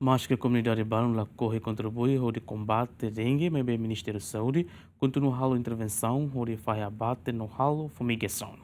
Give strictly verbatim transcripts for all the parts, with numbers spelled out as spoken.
Maske komunidade balun lakohi kontribui hodi kombate dengue, maibé Ministériu Saúde kontinua halo intervensaun hodi fahe abate no halo fumigasaun.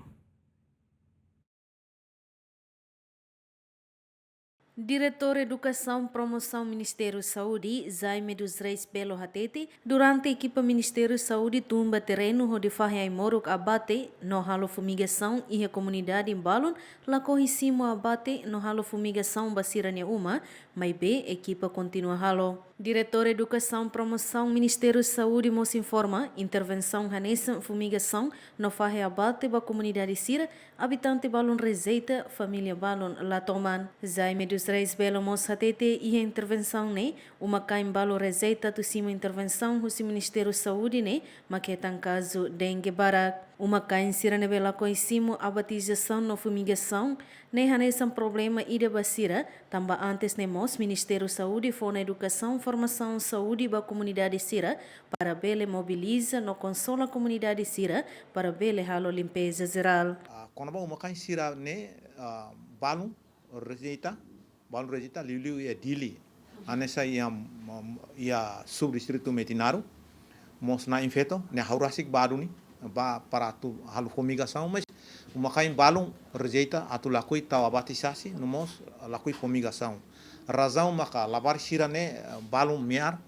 Diretór Edukasaun Promosaun Ministériu Saúde, Jaime dos Reis Belo hatete, durante ekipa Ministériu Saúde tun ba terrenu hodi fahe ai-moruk abate no halo fumigasaun iha komunidade balun, lakohi simu abate no halo fumigasaun ba sira-nia uma, maibé ekipa kontinua halo. Diretór Edukasaun Promosaun Ministériu Saúde mós informa, intervensaun hanesan fumigasaun no fahe abate ba komunidade sira, abitante balun rejeita, família balun la toman. Jaime dos Reis Belo mós hatete, iha intervensaun ne'e, uma-kain balun rejeita atu simu intervensaun husi Ministériu Saúde ne'e, mak hetan kazu dengue barak. Uma-kain sira ne'ebé lakohi simu abatizasaun no fumigasaun ne'e hanesan problema ida ba sira, tanba antes ne'e mós Ministériu Saúde fó ona edukasaun formasaun saúde ba komunidade sira para bele mobiliza no konsola komunidade sira para bele halo limpeza jerál. Ah, kona-ba uma-kain sira ne'e, ah, balun rejeita, balun rejeita liuliu iha Dili. Hanesan iha, mm, iha subdistritu Metinaro, mós na'in feto, ne'e ha'u rasik ba duni, ba para atu halo fumigasaun, mas uma-kain balun rejeita atu lakohi tau abate sasi, no mós lakohi fumigasaun. Razaun maka labarik sira ne'e, eh, balun me'ar,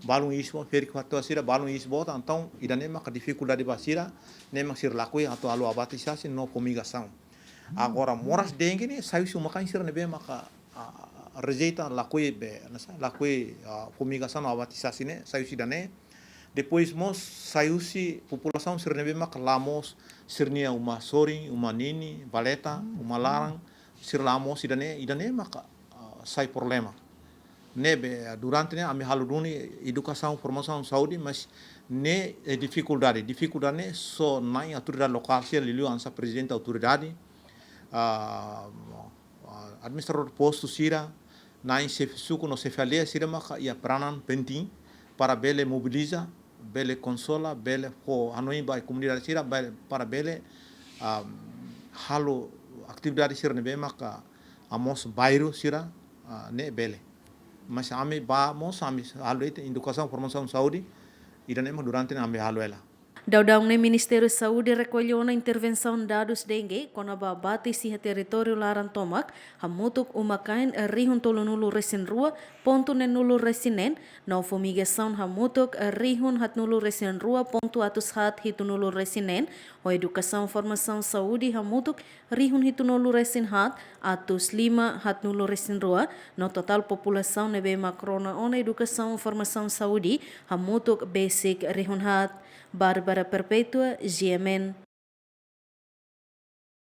balun iis boot, ferik-fatuan sira, balun iis boot, entaun ida-ne'e maka difikuldade ba sira, ne'e mak sira lakohi atu halo abate sasi no fumigasaun. Agora, moras dengue ne'e, sai husi uma-kain sira ne'ebé maka, ah, rejeita lakohi be, nasa, lakohi, ah, fumigasaun no abate sasi ne'e, sai husi ida-ne'e. Depois mós sai husi populasaun sira ne'ebé maka la moos sira-nia uma sorin, uma ninin, valeta, uma laran, sira la moos ida-ne'e, ida-ne'e maka, ah, sai problema. Ne'ebé, durante ne'e, ami halo duni edukasaun, formasaun saúde, mas ne'e, eh, difikuldade. Difikuldade ne'e só na'in autoridade lokál sira liuliu hanesan prezidente autoridade, ah, ah, administradór postu sira, na'in xefe suku no xefe aldeia sira maka iha peranan penting para bele mobiliza, bele konsola, bele fó hanoin ba komunidade sira, bele, para bele, ah, halo atividade sira ne'ebé maka hamoos bairru sira, ah, ne'e bele. Mas ami ba mós, ami halo de'it edukasaun, formasaun saúde, ida-ne'e mós durante ne'e ami halo hela. Daudaun ne'e Ministériu Saúde rekolle ona intervensaun dadus dengue kona-ba abate iha territóriu laran tomak, hamutuk uma-kain rihun tolunulu-resin-rua pontu neenulu-resin-neen, no fumigasaun hamutuk rihun haatnulu-resin-rua pontu atus haat hitunulu-resin-neen, ho edukasaun formasaun saúde hamutuk rihun hitunulu-resin-haat atus lima haatnulu-resin-rua, no totál populasaun ne'ebé mak rona ona edukasaun formasaun saúde hamutuk besik rihun haat. Bárbara Perpétua, G M N.